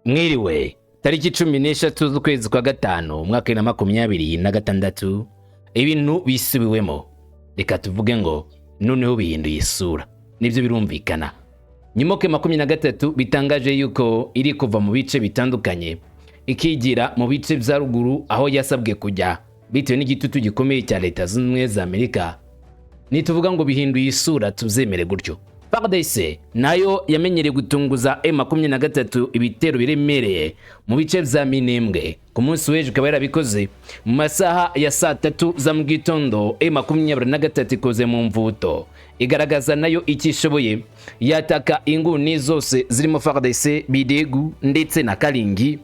Mwiriwe. Tariki 13 z'ukwezi kwa gatanu, umwaka 2026, ibintu bisubiwemo. Reka tuvuge ngo noneho bihinduye isura, nibyo birumvikana. Nyuma ko 23 bitangaje yuko iri kuva mu bice bitandukanye ikigira mu bice bya ruguru aho yasabwe kujya bitewe n'igitutu gikomeye cya Leta Zunze Ubumwe za Amerika, nituvuga ngo bihinduye isura tuzemere gutyo. FARDC nayo yamenyereye gutunguza M23 ibitero biremereye mu bice bya Minembwe. Ku munsi w'ejo ikaba yarabikoze mu masaha ya saa tatu za mu gitondo. M23 ikoze mu mvuto, igaragaza nayo icyo ishoboye, yataka inguni zose zirimo FARDC, Bidegu ndetse na Kalingi,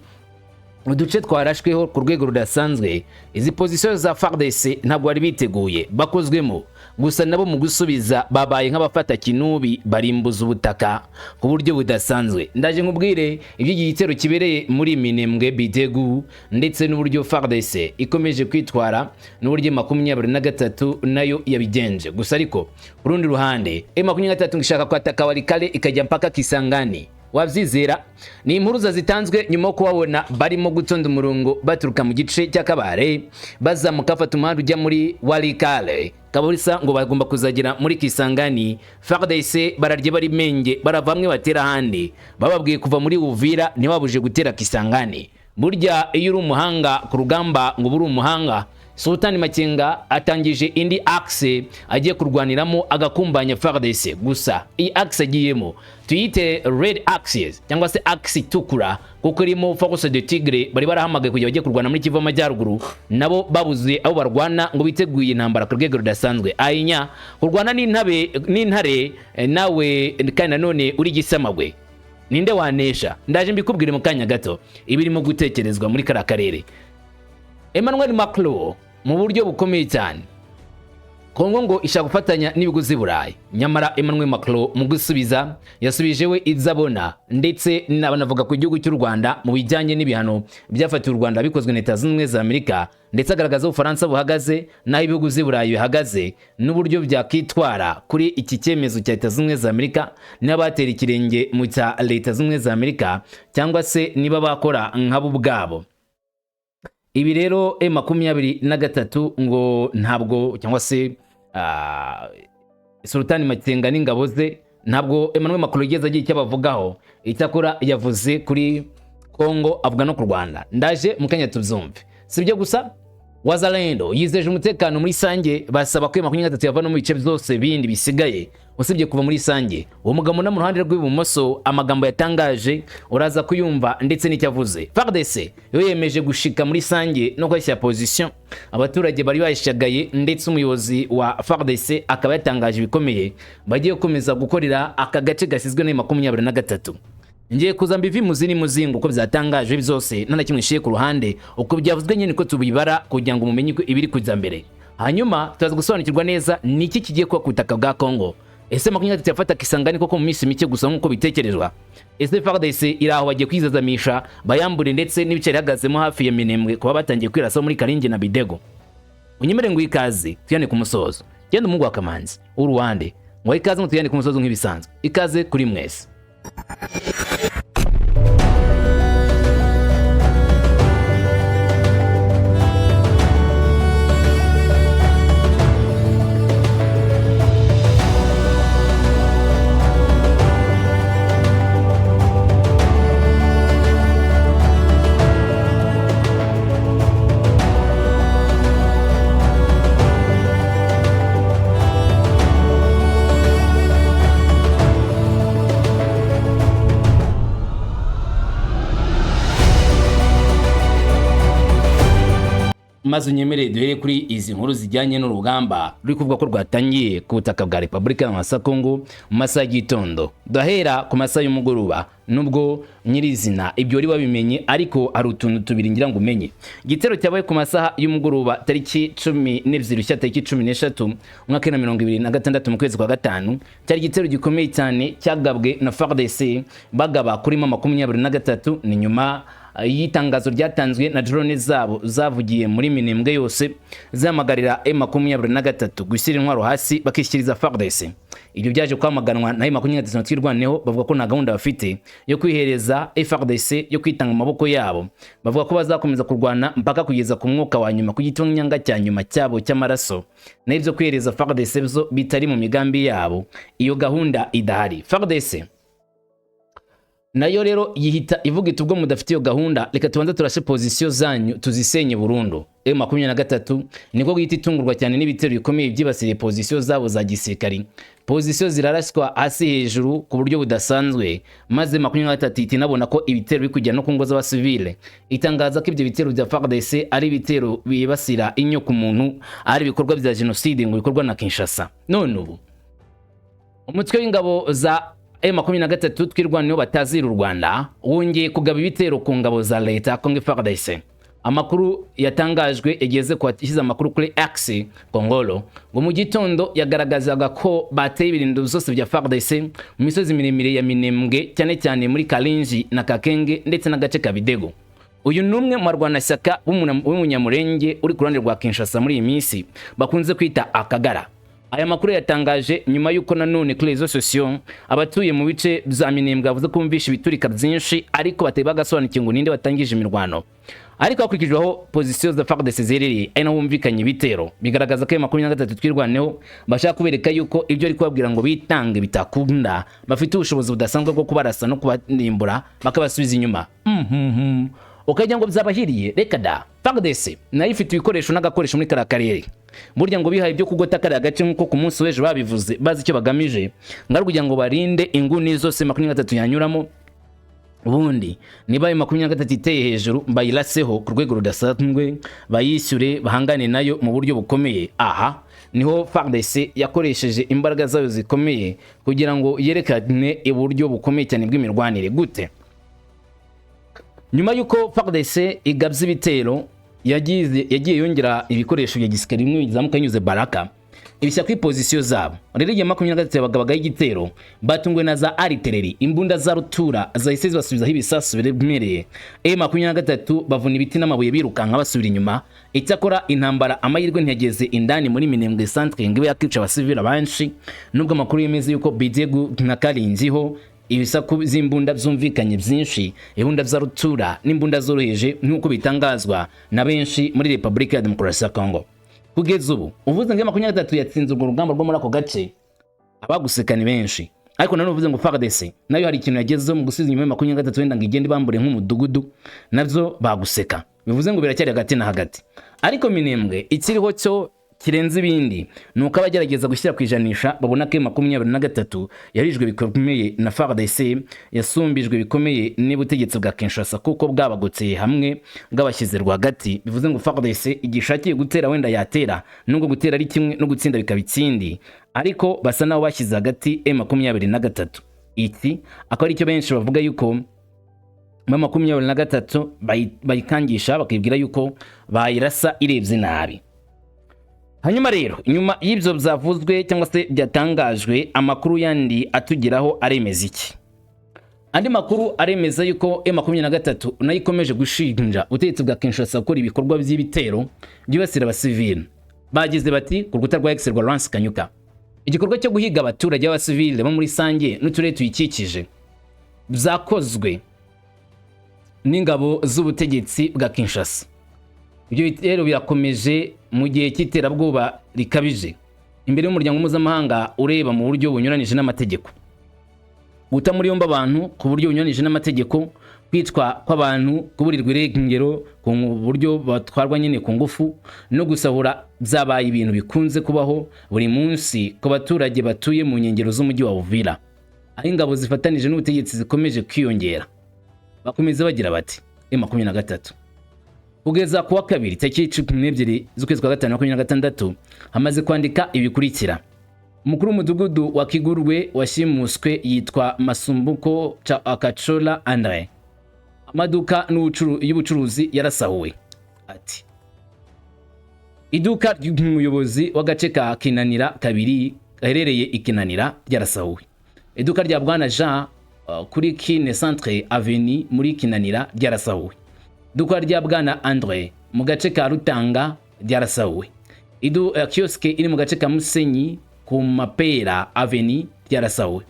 uduce twarashweho ku rwego rudasanzwe. Izi position za FARDC ntabwo bari biteguye, bakozwemo gusa nabo mu gusubiza babaye nk'abafata kinubi, barimbuza ubutaka ku buryo budasanzwe. Ndaje nkubwire iby'iki gitero kibereye muri Minembwe, Bidegu, ndetse n'uburyo FARDC ikomeje kwitwara n'uburyo 23 nayo yabigenje. Gusa ariko ku rundi ruhande, M23 ishaka kwataka Walikale ikajya mpaka Kisangani. Wabyizera? Ni impuruza zitanzwe nyuma yo kubabona barimo gutonda umurongo baturuka mu gice cy'Akabare, bazamuka bafata umuhanda ujya muri Walikale kabisa, ngo bagomba kuzagera muri Kisangani. FARDC bararye bari menge, barava hamwe batera ahandi. Bababwiye kuva muri Uvira, ntibabuje gutera Kisangani. Burya iyo uri umuhanga ku rugamba ngo uri umuhanga. Sultani Makenga atangije indi axe agiye kurwaniramo, agakumbanya FARDC. Gusa iyi axe agiyemo tuyite red axis cyangwa se axe itukura, kuko irimo Force de Tigre bari barahamagaye kugira bajye kurwana muri Kivu Amajyaruguru. Nabo babuze abo barwana, ngo biteguye intambara ku rwego rudasanzwe. Ayinya, kurwana n'intabe n'intare nawe kandi nanone uri gisamagwe, ninde wanesha? Ndaje mbikubwire mu kanya gato ibirimo gutekerezwa muri kariya karere. Emmanuel Macron mu buryo bukomeye cyane, Kongo ngo ishaka gufatanya n'ibihugu z'i Burayi. Nyamara Emmanuel Macron mu gusubiza yasubije we ibyo abona, ndetse banavuga ku gihugu cy'u Rwanda mu bijyanye n'ibihano byafatiwe u Rwanda bikozwe na Leta Zunze Ubumwe za Amerika, ndetse agaragaza aho Ubufaransa buhagaze n'aho ibihugu z'i Burayi bihagaze n'uburyo byakitwara kuri iki cyemezo cya Leta Zunze Ubumwe za Amerika, niba batera ikirenge mu cya Leta Zunze Ubumwe za Amerika cyangwa se niba bakora nkabo ubwabo. Ibi rero M23 ngo ntabwo, cyangwa se Sultani Makenga n'ingabo ze, ntabwo Emmanuel Macron yigeze agira icyo abavugaho. Icyakora yavuze kuri Kongo, avuga no ku Rwanda. Ndaje mu kanya tubyumve. Si ibyo gusa, Wazalendo yizeje umutekano muri Sange, basaba ko 23 yava no mu bice byose bindi bisigaye usibye kuva muri Sange. Uwo mugabo no mu ruhande rw'ibumoso, amagambo yatangaje uraza kuyumva ndetse n'icyo avuze. FARDC yo yemeje gushika muri Sange no kwashyira position abaturage bari bayishagaye, ndetse umuyobozi wa FARDC akaba yatangaje ibikomeye bagiye gukomeza gukorera aka gace gasizwe na 23. Ngiye kuza mbivi muzi muzingo uko byatangajwe byose, nta na kimwe nshiye ku ruhande. Uko byavuzwe nyine ko tubibara kugira ngo mumenye uko ibiri kujya mbere. Hanyuma turaza gusobanukirwa neza niki kigiye kuba ku butaka bwa Kongo. Ese 23 yafata Kisangani koko mu minsi mike gusa nk'uko bitekerezwa? Ese FARDC iri aho bagiye kwizazamisha bayambure ndetse n'ibice bihagazemo hafi ya Minembwe, kuba batangiye kwirasa muri Karingi na Bidego? Unyemere ngo ikaze tuyane ku musozo. Genda umuhungu wa Kamanzi w'Uruwande, ngo ikaze ngo tuyane ku musozo nk'ibisanzwe. Ikaze kuri mwese. Maze unyemerere duhere kuri izi nkuru zijyanye n'urugamba ruri kuvuga ko rwatangiye ku butaka bwa Repubulika ya Kongo mu masaha y'igitondo. Duhera ku masaha y'umugoroba, nubwo nyirizina ibyo wari wabimenye, ariko hari utuntu tubiri ngira ngo umenye. Igitero cyabaye ku masaha y'umugoroba tariki 12 ushyira tariki 13 umwaka wa 2026 mu kwezi kwa gatanu, cyari igitero gikomeye cyane cyagabwe na FARDC bagaba kuri 23. Ni nyuma y'itangazo ryatanzwe na drone zabo zavugiye muri Minembwe yose, zihamagarira M23 gushyira intwaro hasi bakishyikiriza FARDC. Ibyo byaje kwamaganwa na M23 Twirwaneho, bavuga ko nta gahunda bafite yo kwihereza FARDC, yo kwitanga mu maboko yabo. Bavuga ko bazakomeza kurwana mpaka kugeza ku mwuka wa nyuma, ku gitonyanga cya nyuma cyabo cy'amaraso, naho ibyo kwihereza FARDC byo bitari mu migambi yabo, iyo gahunda idahari. FARDC nayo rero yihita ivuga iti: "Ubwo mudafite iyo gahunda, reka tubanze turashe position zanyu, tuzisenye burundu." M23 niko guhita itungurwa cyane n'ibitero bikomeye byibasiriye position zabo za gisirikari. Position ziraraswa hasi hejuru ku buryo budasanzwe, maze 23 ihita inabona ko ibitero biri kugera no ku ngo z'abasivile, itangaza ko ibyo bitero bya FARDC ari ibitero bibasira inyoko muntu, ari ibikorwa bya jenoside ngo bikorwa na Kinshasa. None ubu umutwe w'ingabo za M23 Twirwaneho batazira u Rwanda wongeye kugaba ibitero ku ngabo za leta ya Congo FARDC. Amakuru yatangajwe yageze ku yashyize amakuru kuri X Kongolo ngo mu gitondo yagaragazaga ko bateye ibirindiro byose bya FARDC mu misozi miremire ya Minembwe, cyane cyane muri Kalinji na Kakenge ndetse n'agace ka Bidego. Uyu ni umwe mu barwanashyaka w'umunyamurenge uri ku ruhande rwa Kinshasa muri iyi minsi bakunze kwita Akagara. Aya makuru yatangaje nyuma y'uko nanone kuri réseaux sociaux abatuye mu bice bya Minembwe bavuze ko bumvishe ibiturika byinshi, ariko batari bagasobanukiwe ngo ninde watangije imirwano. Ariko hakurikijwe aho position za FARDC ziherereye, ari naho humvikanye ibitero, bigaragaza ko ayo 23 Twirwaneho bashaka kubereka yuko ibyo ari kubabwira ngo bitange bitakunda, bafite ubushobozi budasanzwe bwo kubarasa no kubarimbura bakabasubiza inyuma. Ukajya ngo byabahiriye, reka da. FARDC nayo ifite ibikoresho n'agakoresho muri kariya karere. Burya ngo bihaye ibyo kugota kariya gace, nk'uko ku munsi w'ejo babivuze bazi icyo bagamije, ngo ari kugira ngo barinde inguni zose 23 yanyuramo. Ubundi niba ayo 23 iteye hejuru, bayiraseho ku rwego rudasanzwe, bayishyure, bahangane nayo mu buryo bukomeye. Aha niho FARDC yakoresheje imbaraga zayo zikomeye kugira ngo yerekane uburyo bukomeye cyane bw'imirwanire. Gute? Nyuma y'uko FARDC igabye ibitero, yagiye yongera ibikoresho bya gisirikare bimwe bizamuka binyuze Baraka, ibishyira kuri position zabo. Rero igihe 23 bagabagaho igitero, batunguwe na za artillerie, imbunda za rutura zahise zibasubizaho ibisasu biremereye. M23 bavuna ibiti n'amabuye birukanka basubira inyuma. Icyakora intambara amahirwe ntiyageze indani muri Minembwe centre ngo ibe yakica abasivili benshi, nubwo amakuru yemeza yuko Bidegu na Karinzi ho ibisaku by'imbunda byumvikanye byinshi, imbunda za rutura n'imbunda zoroheje, nk'uko bitangazwa na benshi muri Repubulika ya Demokarasi ya Congo. Kugeza ubu uvuze ngo 23 yatsinze urwo rugamba rwo muri ako gace, abaguseka ni benshi. Ariko nanone uvuze ngo FARDC nayo hari ikintu yagezeho mu gusubiza inyuma ya 23, wenda ngo igende bambure nk'umudugudu, nabyo baguseka. Bivuze ngo biracyari hagati na hagati. Ariko Minembwe ikiriho cyo kirenze ibindi ni uko abagerageza gushyira ku ijanisha babona ko 23 yarijwe bikomeye na FARDC, yasumbijwe bikomeye n'ubutegetsi bwa Kinshasa, kuko bwabagoteye hamwe, bwabashyize rwagati. Bivuze ngo FARDC igihe ishakiye gutera wenda yatera, nubwo gutera ari kimwe no gutsinda bikaba ikindi, ariko basa naho bashyize hagati M23. Iki akaba ari cyo benshi bavuga yuko M23 bayikangisha, bakibwira yuko bayirasa irebye nabi. Hanyuma rero, nyuma y'ibyo byavuzwe cyangwa se byatangajwe, amakuru yandi atugeraho aremeza iki? Andi makuru aremeza yuko M23 nayo ikomeje gushinja ubutegetsi bwa Kinshasa gukora ibikorwa by'ibitero byibasira abasivili. Bagize bati ku rukuta rwa X rwa Lance Kanyuka: "Igikorwa cyo guhiga abaturage b'abasivili bo muri Sange n'uturere tuyikikije byakozwe n'ingabo z'ubutegetsi bwa Kinshasa. Ibyo bitero birakomeje mu gihe cy'iterabwoba rikabije imbere y'umuryango mpuzamahanga ureba mu buryo bunyuranije n'amategeko. Guta muri yombi abantu ku buryo bunyuranije n'amategeko, kwicwa kw'abantu, kuburirwa irengero ku buryo batwarwa nyine ku ngufu no gusahura byabaye ibintu bikunze kubaho buri munsi ku baturage batuye mu nkengero z'umujyi wa Uvira, aho ingabo zifatanije n'ubutegetsi zikomeje kwiyongera." Bakomeza bagira bati: "M23 kugeza kuwa kabiri tariki 12 z'ukwezi kwa gatanu 2026 hamaze kwandika ibikurikira: Umukuru w'umudugudu wa Kigurwe washimuswe yitwa Masumbuko Akachola Andre. Amaduka y'ubucuruzi yarasahuwe." Ati: "Iduka ry'umuyobozi w'agace ka Kinanira kabiri gaherereye i Kinanira ryarasahuwe. Iduka rya Bwana Jean kuri Kine Centre Avenue muri Kinanira ryarasahuwe." Iduka rya bwana Andre mu gace ka Rutanga ryarasahuwe. Kiosque iri mu gace ka Musenyi ku Mapera Avenue ryarasahuwe.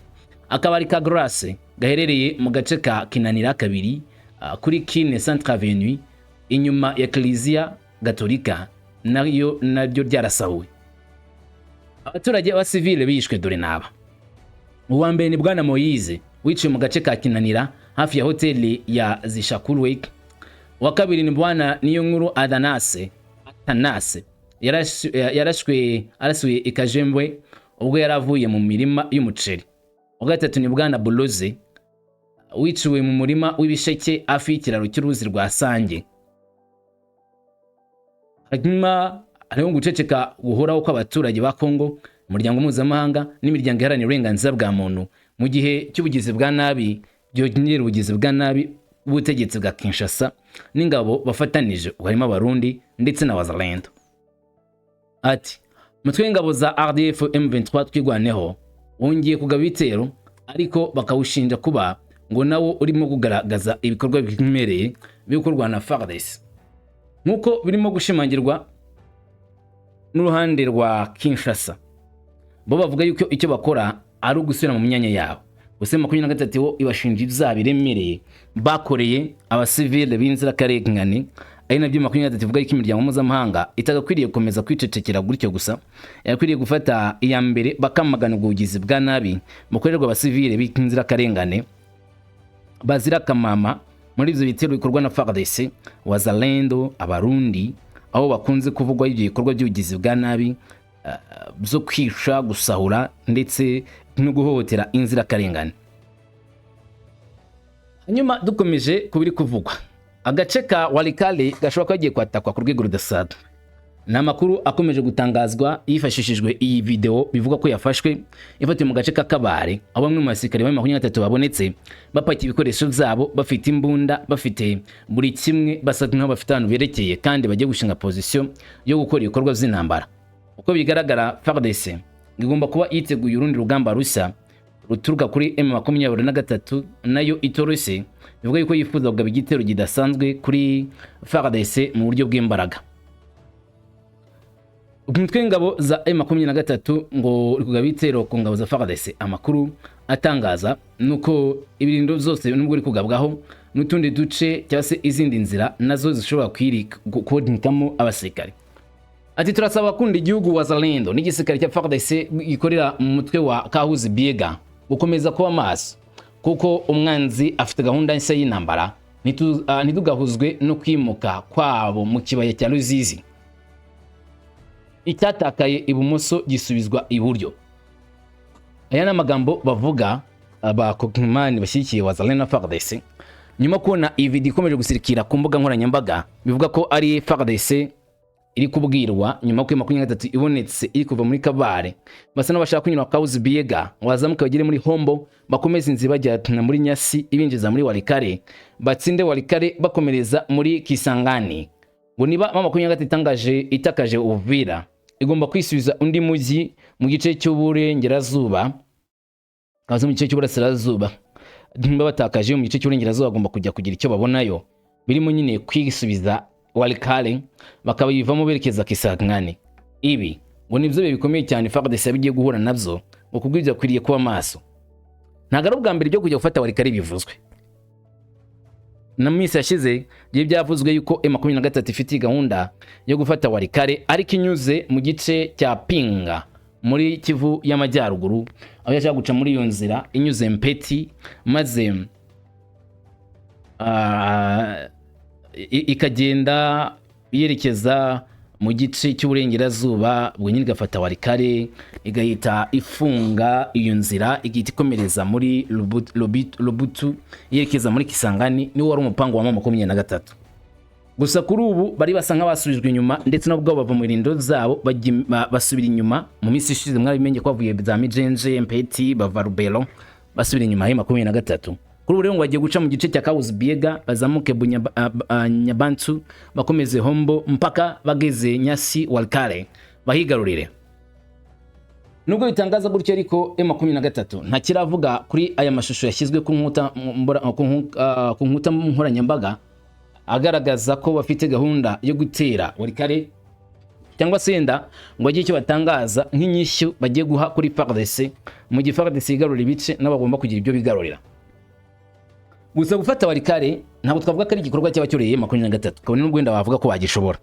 Akabari ka Grace gaherereye mu gace ka Kinanira kabiri, kuri Kine Centre Avenue inyuma ya Kiliziya Gatolika, nayo naryo ryarasahuwe. Abaturage b'abasivile bishwe dore naba: uwa mbere ni bwana Moise wiciwe mu gace ka Kinanira hafi ya hoteli ya Zishakurwek. Uwa kabiri ni bwana Niyonkuru Adanase Atanase, yarashwe arasuye ikajembwe ubwo yari avuye mu mirima y'umuceri. Uwa gatatu ni bwana Buloze wiciwe mu murima w'ibisheke hafi y'ikiraro cy'uruzi rwa Sange. Hanyuma hariho guceceka guhoraho kw'abaturage ba Kongo, umuryango mpuzamahanga n'imiryango iharanira uburenganzira bwa muntu mu gihe cy'ubugizi bwa nabi byongera ubugizi bwa nabi bw'ubutegetsi bwa Kinshasa n'ingabo bafatanije, harimo Abarundi ndetse na Wazalendo. Ati umutwe w'ingabo za RDF M23 Twirwaneho wongeye kugaba ibitero, ariko bakawushinja kuba ngo nawo urimo kugaragaza ibikorwa biremereye byo gukorwa na FARDC, nk'uko birimo gushimangirwa n'uruhande rwa Kinshasa. Bo bavuga yuko icyo bakora ari ugusubira mu myanya yabo. Gusa 23 wo ibashinja ibyaha biremereye bakoreye abasivile b'inzirakarengane, ari nabyo 23 ivuga yuko imiryango mpuzamahanga itagakwiriye gukomeza kwicecekera gutyo gusa, yakwiriye gufata iya mbere bakamagana ubwo bugizi bwa nabi bukorerwa abasivile b'inzirakarengane bazira akamama muri ibyo bitero bikorwa na FARDC, Wazalendo, Abarundi, aho bakunze kuvugwa ibyo bikorwa by'ubugizi bwa nabi byo kwica, gusahura ndetse no guhohotera inzirakarengane. Hanyuma dukomeje ku biri kuvugwa, agace ka Walikale gashobora kuba kagiye kwatakwa ku rwego rudasanzwe. Ni amakuru akomeje gutangazwa hifashishijwe iyi video bivuga ko yafashwe ifatiwe mu gace ka Kabare, aho bamwe mu basirikare ba 23 babonetse bapakiye ibikoresho byabo, bafite imbunda, bafite buri kimwe, basa nkaho bafite ahantu berekeye kandi bagiye gushinga position yo gukora ibikorwa by'intambara. Uko bigaragara, FARDC igomba kuba yiteguye urundi rugamba rushya ruturuka kuri M23 nayo itoroshye. Bivuga yuko yifuza kugaba igitero kidasanzwe kuri FARDC mu buryo bw'imbaraga. Umutwe w'ingabo za M23 ngo uri kugaba ibitero ku ngabo za FARDC. Amakuru atangaza nuko ibirindo byose nubwo uri kugabwaho n'utundi duce cyangwa se izindi nzira nazo zishobora kubonekamo abasirikare. Ati turasaba abakunda igihugu, Wazalendo n'igisirikare cya FARDC gikorera mu mutwe wa Kahuzi Biega, gukomeza kuba maso kuko umwanzi afite gahunda nshya y'intambara. Ntitugahuzwe no kwimuka kwabo mu kibaya cya Ruzizi. Icyatakaye ibumoso gisubizwa iburyo. Aya ni amagambo bavuga abakongomani bashyigikiye Wazalendo na FARDC nyuma kubona iyi video ikomeje gusirikira ku mbuga nkoranyambaga, bivuga ko ari FARDC iri kubwirwa nyuma yo 23 ibonetse iri kuva muri Kabare, basa n'abashaka kunyura Kahuzi Biega, wazamuka bagere muri Hombo, bakomeza inzira bajya muri Nyasi ibinjiza muri Walikare, batsinde Walikare bakomereza muri Kisangani. Ngo niba mama 23 itangaje itakaje Uvira, igomba kwisubiza undi mujyi mu gice cy'uburengerazuba, kaza mu gice cy'uburasirazuba. Niba batakaje mu gice cy'uburengerazuba, bagomba kujya kugira icyo babonayo, birimo nyine kwisubiza Walikale, bakabayivamo berekeza Kisangani. Ibi ngo nibyo bihe bikomeye cyane FARDC bigiye guhura nabyo, ngo kubw'ibyo akwiriye kuba maso. Ntabwo ari ubwa mbere byo kujya gufata Walikale bivuzwe. Na mu minsi yashize byari byavuzwe yuko M23 ifite gahunda yo gufata Walikale, ariko inyuze mu gice cya Pinga muri Kivu y'Amajyaruguru, aho yashaka guca muri iyo nzira inyuze Mpeti, maze ikagenda yerekeza mu gice cy'uburengerazuba, ubwo nyine igafata Walikale, igahita ifunga iyo nzira, igahita ikomereza muri Lubutu yerekeza muri Kisangani. Niwo wari umupango wa 23. Gusa kuri ubu bari basa nk'abasubijwe inyuma, ndetse nabo bava mu birindiro zabo basubira inyuma. Mu minsi ishize mwarabimenye ko bavuye za Mijenje, Mpeti, bava Rubero, basubira inyuma ya 23. Kuri ubu rero ngo bagiye guca mu gice cya Kahuzi Biega, bazamuke Nyabantu, bakomeze Hombo mpaka bageze Nyasi, Walikale bahigarurire. Nubwo bitangaza gutyo ariko, M23 nta kiravuga kuri aya mashusho yashyizwe ku nkuta nkoranyambaga. agaragaza ko bafite gahunda yo gutera Walikale, cyangwa se yenda ngo agire icyo batangaza nk'inyishyu bagiye guha kuri FARDC mu gihe FARDC yigarurira ibice, nabo bagomba kugira ibyo bigarurira. Gusa gufata Walikale ntabwo twavuga ko ari igikorwa cyaba cyoroheye 23, kabone n'ubwo wenda bavuga ko bagishobora.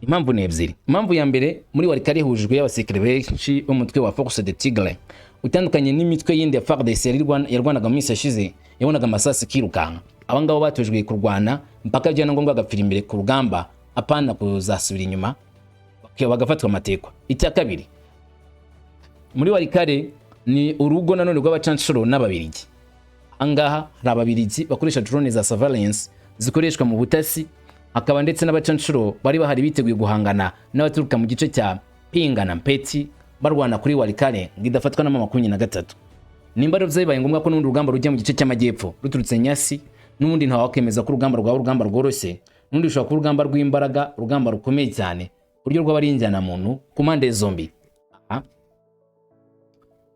Impamvu ni ebyiri. Impamvu ya mbere, muri Walikale hujwe y'abasirikare benshi b'umutwe wa Force de Tigre, utandukanye n'imitwe yindi ya FARDC yarwanaga mu minsi yashize, yabonaga amasasu ikirukanka. Aba ngabo batojwe kurwana mpaka byaba ngombwa bagapfira imbere ku rugamba, apana kuzasubira inyuma bagafatwa amatekwa. Icya kabiri, muri Walikale ni urugo nanone rw'abacanshuro n'Ababirigi. Ahangaha hari Ababirigi bakoresha drone za surveillance zikoreshwa mu butasi, hakaba ndetse n'abacanshuro bari bahari biteguye guhangana n'abaturuka mu gice cya Pinga na Mpeti, barwana kuri Walikale ngo idafatwa na 23. Nimba rero bibaye ngombwa ko n'ubundi rugamba rujya mu gice cy'amajyepfo ruturutse Nyasi, n'ubundi ntawakemeza ko urugamba rwaba urugamba rworoshye. N'ubundi rushobora kuba urugamba rw'imbaraga, urugamba rukomeye cyane, ku buryo rwaba ari injyanamuntu ku mpande zombi. Aha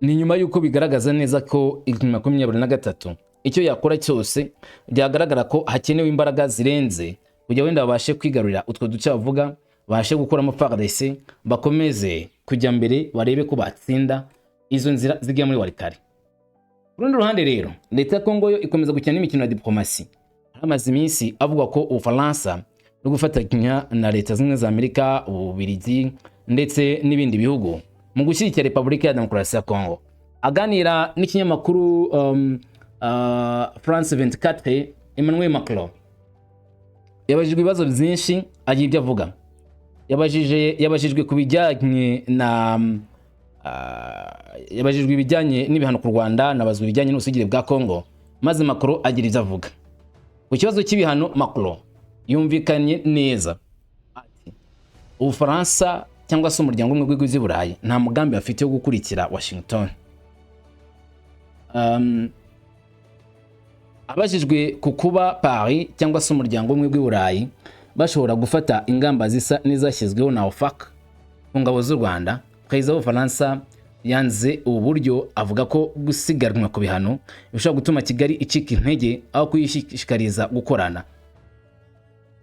ni nyuma y'uko bigaragaza neza ko 23 icyo yakora cyose byagaragara ko hakenewe imbaraga zirenze kugira wenda babashe kwigarurira utwo duce bavuga, babashe gukuramo FARDC, bakomeze kujya mbere, barebe ko batsinda izo nzira zijya muri Walikale. Ku rundi ruhande rero, leta ya Kongo yo ikomeza gukina n'imikino ya diplomasi. Hamaze iminsi avuga ko Ubufaransa no gufatanya na Leta Zimwe za Amerika, Ububiligi ndetse n'ibindi bihugu mu gushyigikira Repubulika ya Demokarasi ya Kongo. Aganira n'ikinyamakuru France 24, Emmanuel Macron yabajijwe ibibazo byinshi, agira ibyo avuga. Yabajijwe ku bijyanye na yabajijwe ibijyanye n'ibihano ku Rwanda, nabazwa ibijyanye n'ubusugire bwa Kongo, maze Macron agira ibyo avuga. Ku kibazo cy'ibihano, Macron yumvikanye neza ati: "Ubufaransa cyangwa se umuryango umwe w'ibihugu by'i Burayi nta mugambi bafite wo gukurikira Washington." Abajijwe ku kuba Paris cyangwa se umuryango umwe w'i Burayi bashobora gufata ingamba zisa n'izashyizweho na OFAC ku ngabo z'u Rwanda, perezida w'Ubufaransa yanze ubu buryo, avuga ko gusiganwa ku bihano bishobora gutuma Kigali icika intege aho kuyishishikariza gukorana.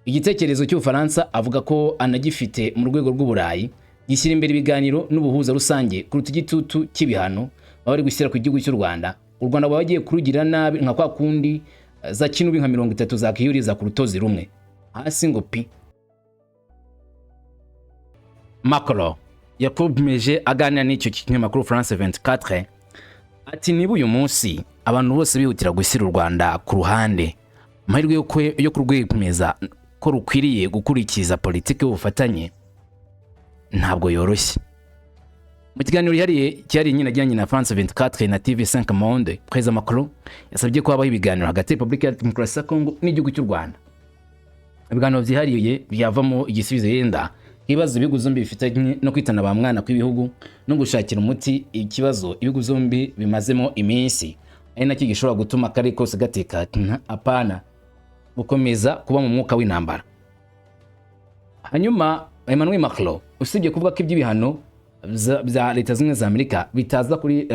Igitekerezo cy'Ubufaransa, avuga ko anagifite mu rwego rw'Uburayi, gishyira imbere ibiganiro n'ubuhuza rusange kuruta igitutu cy'ibihano baba bari gushyira ku gihugu cy'u Rwanda. U Rwanda baba bagiye kurugira nabi nka kwa kundi za kinubi nka 30 zakiyuriza ku rutozi rumwe hasi ngo pi. Macron yakomeje aganira n'icyo kinyamakuru France 24 ati: "Niba uyu munsi abantu bose bihutira gushyira u Rwanda ku ruhande, amahirwe yo kurwemeza ko rukwiriye gukurikiza politiki y'ubufatanye ntabwo yoroshye." Mu kiganiro yihariye cyari nyine ajyanye na France 24 na TV5 Monde, Perezida Macron yasabye ko habaho ibiganiro hagati ya Repubulika ya Demokarasi ya Kongo n'igihugu cy'u Rwanda, ibiganiro byihariye byavamo igisubizo yenda ibibazo ibihugu zombi bifitanye no kwitana ba mwana kw'ibihugu no gushakira umuti ikibazo ibihugu zombi bimazemo iminsi, ari nacyo gishobora gutuma akarere kose gatekana, apana gukomeza kuba mu mwuka w'intambara. Hanyuma Emmanuel Macron, usibye kuvuga ko iby'ibihano bya Leta Zunze za Amerika bitaza kuri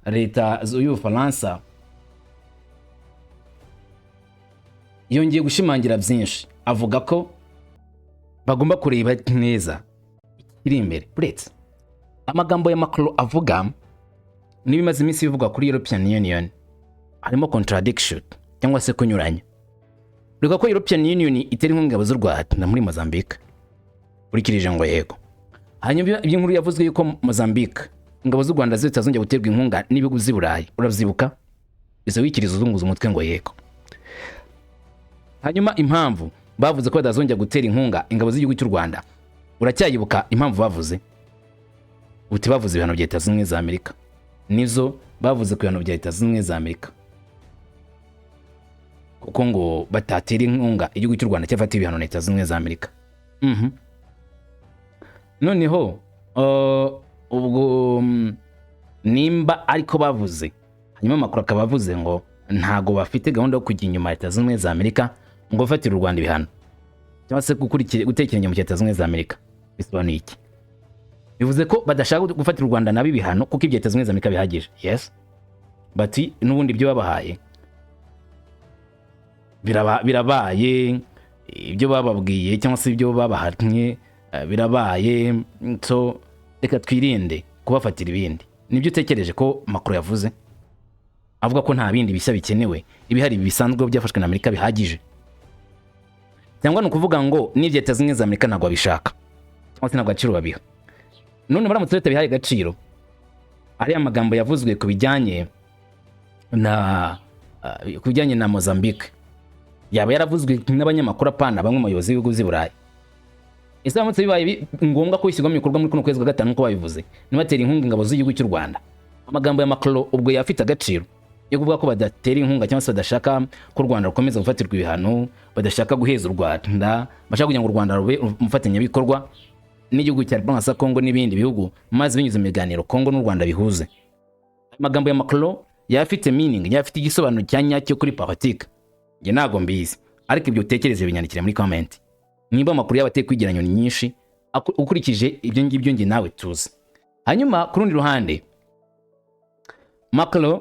leta y'Ubufaransa, yongeye gushimangira byinshi, avuga ko bagomba kureba neza ikiri imbere. Uretse amagambo ya Macron avuga n'ibimaze iminsi bivugwa kuri European Union, harimo contradiction cyangwa se kunyuranya. Reka ko European Union itera inkunga ingabo z'u Rwanda muri Mozambique, urikirije ngo yego. Hanyuma iby'inkuru yavuzwe yuko Mozambique ingabo z'u Rwanda zitazongera guterwa inkunga n'ibihugu by'i Burayi, urabyibuka? Izo wikiriza uzunguza umutwe ngo yego. Hanyuma impamvu bavuze ko batazongera gutera inkunga ingabo z'igihugu cy'u Rwanda, uracyayibuka impamvu bavuze? Uti bavuze ibihano bya Leta Zunze Ubumwe za Amerika. Nizo bavuze ku bihano bya Leta Zunze Ubumwe za Amerika, kuko ngo batatera inkunga igihugu cy'u Rwanda cyafatiwe ibihano na Leta Zunze Ubumwe za Amerika. Noneho ubwo nimba ariko bavuze, hanyuma amakuru akaba avuze ngo ntago bafite gahunda yo kujya inyuma ya Leta Zunze Ubumwe za Amerika ngo bafatire u Rwanda ibihano cyangwa se gutekeranya mu Leta Zunze Ubumwe za Amerika, bisobanuye iki? Bivuze ko badashaka gufatira u Rwanda nabi ibihano kuko ibyo Leta Zunze Ubumwe za Amerika bihagije. Yes, bati n'ubundi ibyo babahaye birabaye. Ibyo bababwiye cyangwa se ibyo babahatanye birabaye, so reka twirinde kubafatira ibindi. Nibyo utekereje ko Macron yavuze, avuga ko nta bindi bishya bikenewe, ibihari bisanzwe byafashwe na Amerika bihagije? Cyangwa ni ukuvuga ngo n'ibyo Leta Zunze Ubumwe za Amerika ntabwo babishaka, cyangwa se ntabwo agaciro babiha? None baramutse batabihaye agaciro, ariya magambo yavuzwe ku bijyanye na Mozambique yaba yaravuzwe n'abanyamakuru, apana bamwe mu bayobozi b'ibihugu by'i Burayi? Ese biramutse bibaye ngombwa ko bishyirwa mu bikorwa muri kuno kwezi kwa gatanu nk'uko babivuze, ntibatera inkunga ingabo z'igihugu cy'u Rwanda, amagambo ya Macron ubwo yafite agaciro yo kuvuga ko badatera inkunga cyangwa se badashaka ko u Rwanda rukomeza gufatirwa ibihano, badashaka guheza u Rwanda, bashaka kugira ngo u Rwanda rube umufatanyabikorwa n'igihugu cya Repubulika ya Kongo n'ibindi bihugu, maze binyuze mu biganiro Kongo n'u Rwanda bihuze? Amagambo ya Macron yaba afite meaning, yaba afite igisobanuro cya nyacyo kuri politike? Njye ntabwo mbizi, ariko ibyo utekereze binyandikire muri comment, niba amakuru yaba ateye kwigira nyoni nyinshi ukurikije ibyo ngibyo njye nawe tuzi. Hanyuma ku rundi ruhande, Macron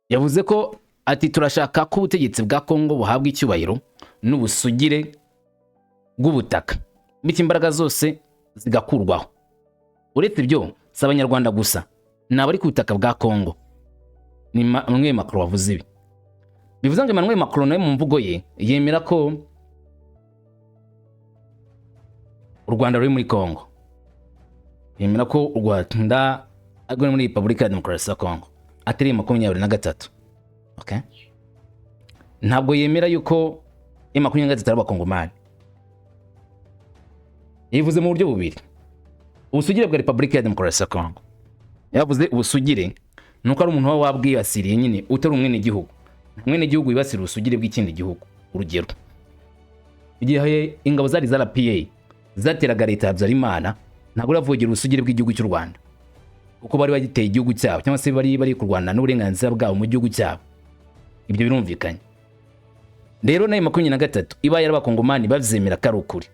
yavuze ko ati: "Turashaka ko ubutegetsi bwa Kongo buhabwa icyubahiro n'ubusugire bw'ubutaka, bityo imbaraga zose zigakurwaho. Uretse ibyo, si Abanyarwanda gusa, ni abari ku butaka bwa Kongo." Ni Emmanuel Macron wavuze ibi. Bivuze ngo Emmanuel Macron nawe mu mvugo ye yemera ko u Rwanda ruri muri Kongo, yemera ko u Rwanda ari muri Repubulika ya Demokarasi ya Kongo, atari 23. Okay? Ntabwo yemera yuko M23 ari Abakongomani. Yivuze mu buryo bubiri: ubusugire bwa Repubulika ya Demokarasi ya Kongo. Yavuze ubusugire ni uko ari umuntu uba wabwibasiriye nyine, utari umwenegihugu. Nta mwenegihugu wibasira ubusugire bw'ikindi gihugu. Urugero, igihe ingabo zari za RPA zateraga leta ya Habyarimana, ntabwo uravugira ubusugire bw'igihugu cy'u Rwanda, kuko bari bagiteye igihugu cyabo, cyangwa se bari bari kurwana n'uburenganzira bwabo mu gihugu cyabo. Ibyo birumvikanye. Rero nayo 23 ibaye ari Abakongomani, bavyemera ko ari ukuri,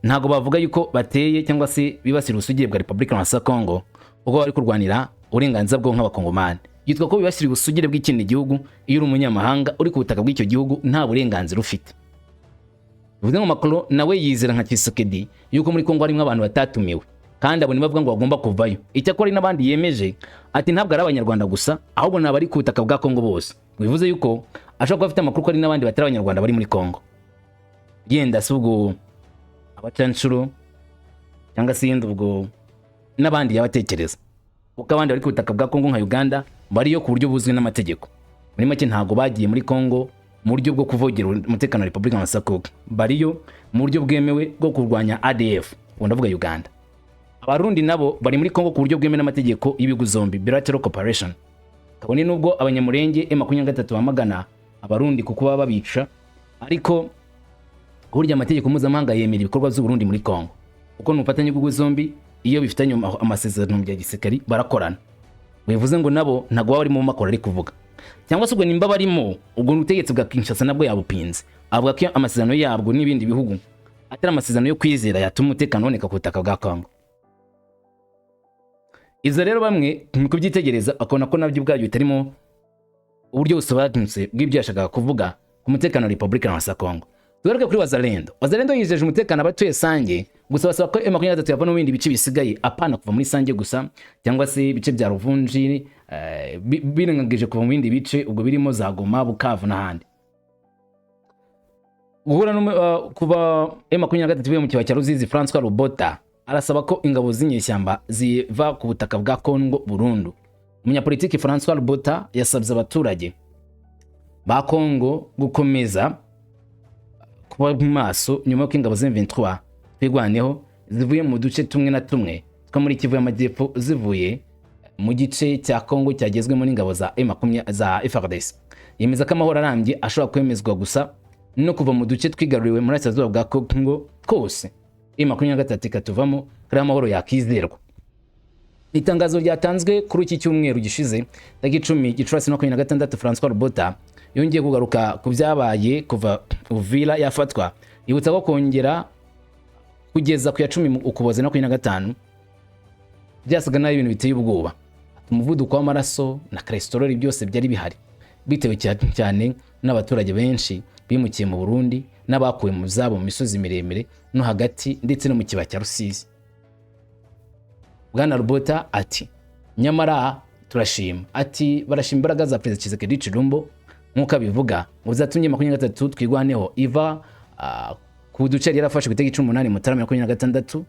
ntabwo bavuga yuko bateye cyangwa se bibasira ubusugire bwa Repubulika ya Kongo, kuko bari kurwanira uburenganzira bwabo nk'Abakongomani. Yitwa ko bibasira ubusugire bw'ikindi gihugu iyo uri umunyamahanga uri ku butaka bw'icyo gihugu, nta burenganzira ufite. Bivuze ngo Macron nawe yizera nka Tshisekedi yuko muri Kongo harimo abantu batatumiwe, kandi abo bavuga ngo bagomba kuvayo. Icyakora hari n'abandi yemeje, ati ntabwo ari Abanyarwanda gusa, ahubwo ni abari ku butaka bwa Kongo bose. Bivuze yuko ashobora kuba afite amakuru ko hari n'abandi batari Abanyarwanda bari muri Kongo, yenda si ubwo abacanshuro cyangwa se yenda ubwo n'abandi yabatekereza, kuko abandi bari ku butaka bwa Kongo nka Uganda bariyo ku buryo buzwi n'amategeko. Muri make, ntabwo bagiye muri Kongo mu buryo bwo kuvogera umutekano wa Repubulika ya Kongo, bariyo mu buryo bwemewe bwo kurwanya ADF, ubwo ndavuga Uganda. Abarundi nabo bari muri Kongo ku buryo bwemewe n'amategeko y'ibihugu zombi, bilateral cooperation, kabone nubwo Abanyamurenge M23 bamagana Abarundi kuko baba babica, ariko burya amategeko mpuzamahanga yemera ibikorwa by'Uburundi muri Kongo, kuko ni ubufatanye bw'ibihugu zombi. Iyo bifitanye amasezerano bya gisirikari barakorana. Bivuze ngo nabo ntabwo baba barimo makora ari kuvuga, cyangwa se ubwo nimba barimo, ubwo ubutegetsi bwa Kinshasa nabwo yabupinze, avuga ko amasezerano yabwo n'ibindi bihugu atari amasezerano yo kwizera yatuma umutekano uboneka ku butaka bwa Kongo. Izo rero bamwe mu kubyitegereza bakabona ko nabyo ubwabyo bitarimo uburyo busobanutse bw'ibyo yashakaga kuvuga ku mutekano wa Repubulika ya Kongo. Tugaruke kuri Wazalendo. Wazalendo yizeje umutekano abatuye Sange, gusa basaba ko M23 yava no mu bindi bice bisigaye, apana kuva muri Sange gusa cyangwa se ibice bya Ruvunji, birengagije kuva mu bindi bice ubwo birimo za Goma, Bukavu n'ahandi. Guhura kuva M23 ivuye mu kibaya cya Ruzizi, Francois Rubota arasaba ko ingabo z'inyeshyamba ziva ku butaka bwa Kongo burundu. Umunyapolitiki Francois Rubota yasabye abaturage ba Kongo gukomeza kuba maso nyuma y'uko ingabo za M23 Twirwaneho zivuye mu duce tumwe na tumwe two muri Kivu y'Amajyepfo, zivuye mu gice cya Kongo cyagezwemo n'ingabo za M20 za FARDC. Yemeza ko amahoro arambye ashobora kwemezwa gusa no kuva mu duce twigaruriwe muri Burasirazuba bwa Kongo twose, M23 ikatuvamo, kari amahoro yakizerwa. Itangazo ryatanzwe kuri iki cyumweru gishize, tariki 10 Gicurasi 26, Francois Rubota yongeye kugaruka ku byabaye kuva Uvira yafatwa, yibutsa ko kongera kugeza ku ya 10 Ukuboza 25 byasaga nabi, ibintu biteye ubwoba. Umuvuduko w'amaraso na cholesterol byose byari bihari, bitewe cyane n'abaturage benshi bimukiye mu Burundi. n'abakuwe mu zabo mu misozi miremire no hagati ndetse no mu kibaya cya Rusizi. Bwana Rubota ati nyamara turashima, ati barashima imbaraga za Perezida Tshisekedi Tshilombo, nk'uko abivuga, ngo zatumye 23 Twirwaneho iva ku duce yari yarafashe ku itariki 18 Mutarama 26.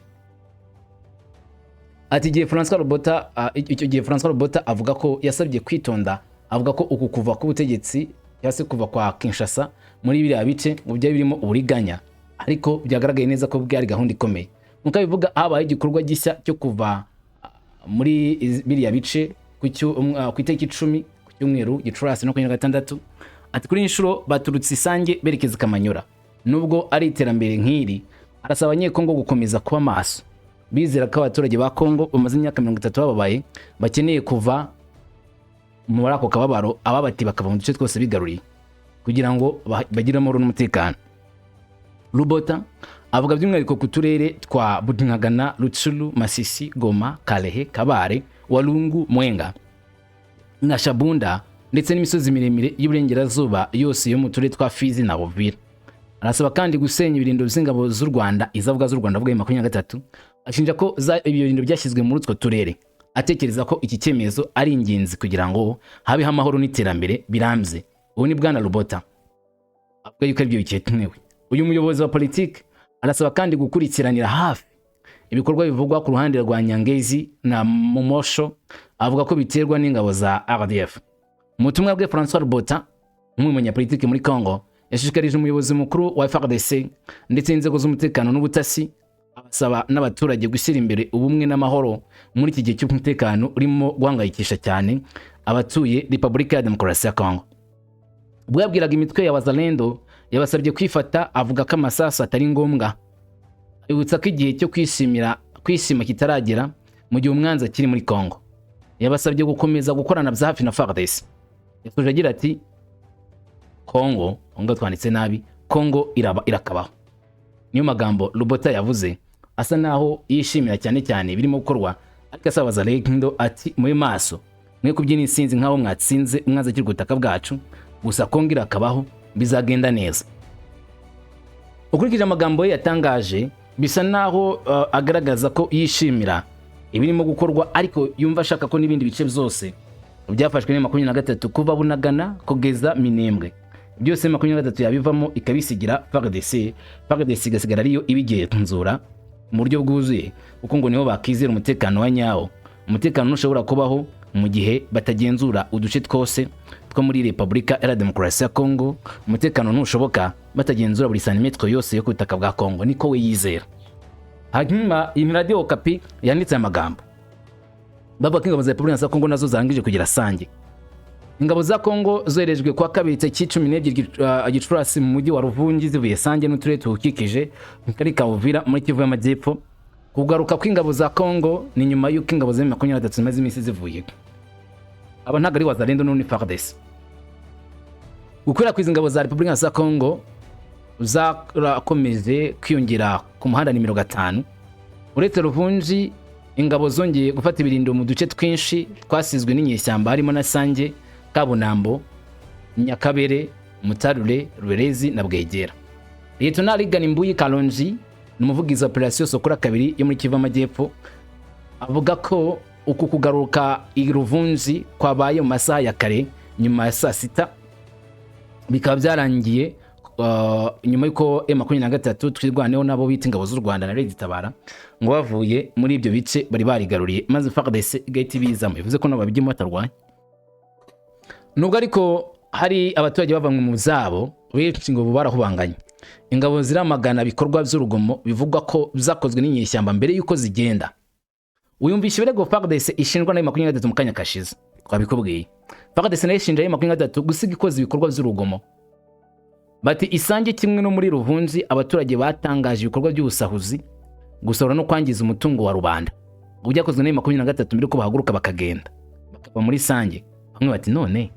Ati igihe François Rubota icyo gihe François Rubota avuga ko yasabye kwitonda, avuga ko uku kuva k'ubutegetsi cyangwa se kuva kwa Kinshasa muri biriya bice ngo byari birimo uburiganya, ariko byagaragaye neza ko bwari gahunda ikomeye. Nk'uko abivuga, habaye igikorwa gishya cyo kuva muri biriya bice ku itariki 10 ku cyumweru, Gicurasi 26. Ati kuri iyi nshuro baturutse Isange berekeza i Kamanyora. Nubwo ari iterambere nk'iri, arasaba Abanyekongo gukomeza kuba maso, bizera ko abaturage ba Kongo bamaze imyaka 30 bababaye bakeneye kuva muri ako kababaro, ababati bakava mu duce twose bigaruriye kugira ngo bagire amahoro n'umutekano. Rubota avuga by'umwihariko ku turere twa Bunagana, Rutshuru, Masisi, Goma, Kalehe, Kabare, Walungu, Mwenga na Shabunda, ndetse n'imisozi miremire y'uburengerazuba yose yo mu turere twa Fizi na Uvira. Arasaba kandi gusenya ibirindiro by'ingabo z'u Rwanda, izavuga z'u Rwanda, avuga 23, ashinja ko ibyo birindiro byashyizwe muri utwo turere, atekereza ko iki cyemezo ari ingenzi kugira ngo habeho amahoro n'iterambere birambye. Ubu ni Bwana Rubota avuga yuko aribyo bikenewe. Uyu muyobozi wa politiki arasaba kandi gukurikiranira hafi ibikorwa bivugwa ku ruhande rwa Nyangezi na Mumosho, avuga ko biterwa n'ingabo za RDF. Mu butumwa bwe, François Rubota, umwe mu banyapolitiki muri Congo, yashishikarije umuyobozi mukuru wa FARDC ndetse n'inzego z'umutekano n'ubutasi, abasaba n'abaturage gushyira imbere ubumwe n'amahoro muri iki gihe cy'umutekano urimo guhangayikisha cyane abatuye Repubulika ya Demokarasi ya Congo. Ubwo yabwiraga imitwe ya Wazalendo, yabasabye kwifata, avuga ko amasasu atari ngombwa, abibutsa ko igihe cyo kwishimira kwishima kitaragera mu gihe umwanzi akiri muri Congo. Yabasabye gukomeza gukorana bya hafi na FARDC. Yasoje agira ati Congo, ngo twanditse nabi, Congo iraba irakabaho. Niyo magambo Rubota yavuze, asa naho yishimira cyane cyane birimo gukorwa, ariko asaba Wazalendo ati muri maso, mwe kubyina insinzi nk'aho mwatsinze umwanzi akiri ku butaka bwacu, gusa Congo irakabaho, bizagenda neza. Ukurikije amagambo ye yatangaje, bisa naho agaragaza ko yishimira ibirimo gukorwa, ariko yumva ashaka ko n'ibindi bice byose byafashwe na 23 kuva Bunagana kugeza Minembwe byose 23 yabivamo, ikabisigira FARDC, FARDC igasigara ariyo ibigenzura mu buryo bwuzuye, kuko ngo niho bakizera umutekano wa nyawo. Umutekano ntushobora kubaho mu gihe batagenzura uduce twose two muri Repubulika Iharanira Demokarasi ya Kongo. Umutekano ntushoboka batagenzura buri santimetero yose yo ku butaka bwa Kongo, niko we yizera. Hanyuma iyi Radio Okapi yanditse aya magambo, bavuga ko ingabo za Repubulika ya Kongo nazo zarangije kugera Sange. Ingabo za Kongo zoherejwe kuwa kabiri tariki 12 Gicurasi mu mujyi wa Ruvungi, zivuye Sange n'uturere tuwukikije mu karere ka Uvira muri Kivu y'Amajyepfo. Kugaruka kw'ingabo za Kongo ni nyuma y'uko ingabo za 23 zimaze iminsi zivuye. Aba ntabwo ari Wazalendo n'undi FARDC. Gukwirakwiza ingabo za Repubulika ya Kongo zarakomeje kwiyongera ku muhanda nimero 5. Uretse Ruvunji, ingabo zongeye gufata ibirindo mu duce twinshi twasizwe n'inyeshyamba, harimo na Sange, Kabunambo, Nyakabere, Mutarure, Rwerezi na Bwegera. Lieutenant Rigani Mbuyi Kalonji ni umuvugizi wa Operation Sokola 2 yo muri Kivu Amajyepfo, avuga ko uku kugaruka i Ruvunji kwabaye mu masaha ya kare nyuma ya saa sita, bikaba byarangiye nyuma y'uko M23 Twirwaneho nabo bita ingabo z'u Rwanda na Red Tabara ngo bavuye muri ibyo bice bari barigaruriye, maze FARDC igahita ibizamo, bivuze ko nabo babijyemo batarwanya. Nubwo ariko hari abaturage bavanywe mu zabo benshi, ngo barahubanganye, ingabo ziramagana ibikorwa by'urugomo bivugwa ko byakozwe n'inyeshyamba mbere y'uko zigenda. Wiyumvisha ibirego FARDC ishinjwa na 23 mu kanya kashize twabikubwiye. FARDC nayo ishinja 23 gusiga ikoze ibikorwa by'urugomo. Bati Isange kimwe no muri Ruvunji, abaturage batangaje ibikorwa by'ubusahuzi, gusahura no kwangiza umutungo wa rubanda, ubu byakozwe na 23 mbere ko bahaguruka bakagenda bakava muri Sange. Bamwe bati none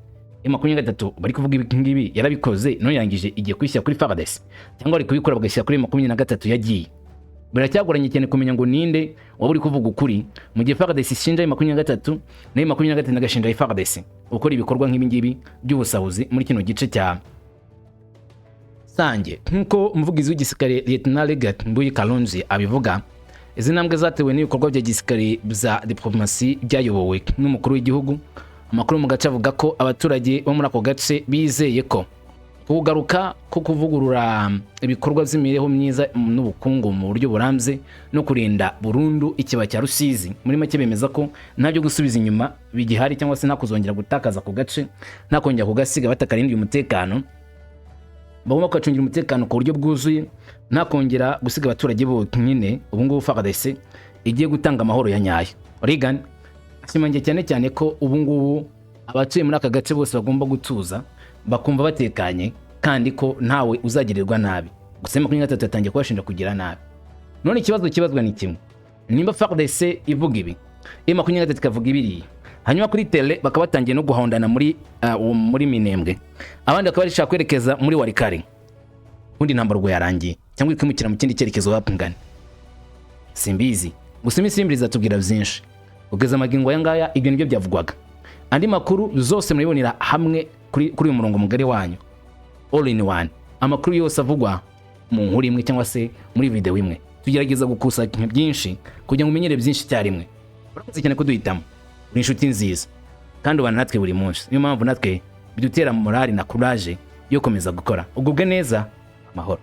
23 bari kuvuga ibi ngibi yarabikoze, none yarangije igiye kwishyira kuri FARDC, cyangwa bari kubikora bagashyira kuri 23 yagiye. Biracyagoranye cyane kumenya ngo ninde waba uri kuvuga ukuri, mu gihe FARDC ishinja 23 na 23 agashinja FARDC gukora ibikorwa nk'ibi ngibi by'ubusahuzi muri kino gice cya. Rusange, nk'uko umuvugizi w'igisirikare Lieutenant Legat Mbuyi Kalonji abivuga, izi ntambwe zatewe n'ibikorwa bya gisirikare bya diplomasi byayobowe n'umukuru w'igihugu. Amakuru mu gace avuga ko abaturage bo muri ako gace bizeye ko kugaruka ko kuvugurura ibikorwa by'imibereho myiza n'ubukungu mu buryo burambye no kurinda burundu ikibaya cya Rusizi. Muri make, bemeza ko nta byo gusubiza inyuma bigihari, cyangwa se nta kuzongera gutakaza ako gace, nta kongera kugasiga batakarindiye umutekano. Bagomba kugacungira umutekano ku buryo bwuzuye, nta kongera gusiga abaturage bonyine. Ubu ngubu FARDC igiye gutanga amahoro ya nyayo. Reagan ashimangiye cyane cyane ko ubu ngubu abatuye muri aka gace bose bagomba gutuza, bakumva batekanye, kandi ko ntawe uzagirirwa nabi. Gusa 23 yatangiye kubashinja kugira nabi. None ikibazo kibazwa ni kimwe: nimba FARDC ivuga ibi, M23 ikavuga ibiriya, hanyuma kuri terrain bakaba batangiye no guhondana muri Minembwe, abandi bakaba bashaka kwerekeza muri Walikale, ubundi intambara ubwo yarangiye cyangwa ikimukira mu kindi cyerekezo wapungana? Simbizi. Gusa iminsi iri izatubwira byinshi. Kugeza amagingo aya ngaya, ibyo nibyo byavugwaga. Andi makuru zose muribonera hamwe kuri uyu murongo mugari wanyu, all in one, amakuru yose avugwa mu nkuru imwe cyangwa se muri video imwe. Tugerageza gukusanya byinshi kugira ngo umenyere byinshi icyarimwe. Urakoze cyane kuduhitamo, uri inshuti nziza kandi ubana natwe buri munsi. Niyo mpamvu natwe bidutera morale na courage yo gukomeza gukora. Ugubwe neza, amahoro.